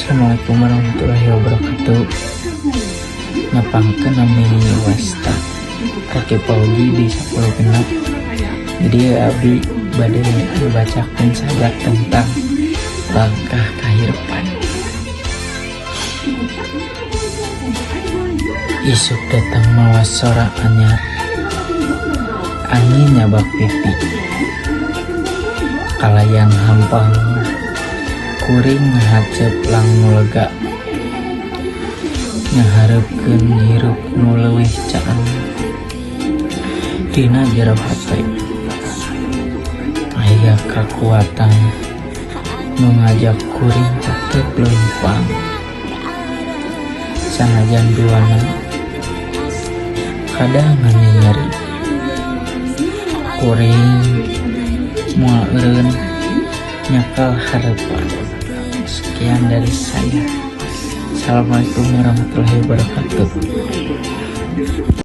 Assalamualaikum warahmatullahi wabarakatuh. Nepangkeun, nami wasta Kaki Pauji di 10 genep. Jadi abdi bade membacakan sajak tentang langkah kehidupan. Isuk datang mawa sora anyar. Angin nyabak pipi. Kalayang hampang. Kuring ngahacep lang nu lega. Ngaharepkeun hirup nu leuwih caang. Dina jero hate aya kakuatan nu ngajak kuring tetep leumpang. Sanajan duana kadang nyeri. Kuring moal eureun nyekal harepan. Sekian dari saya. Assalamualaikum warahmatullahi wabarakatuh.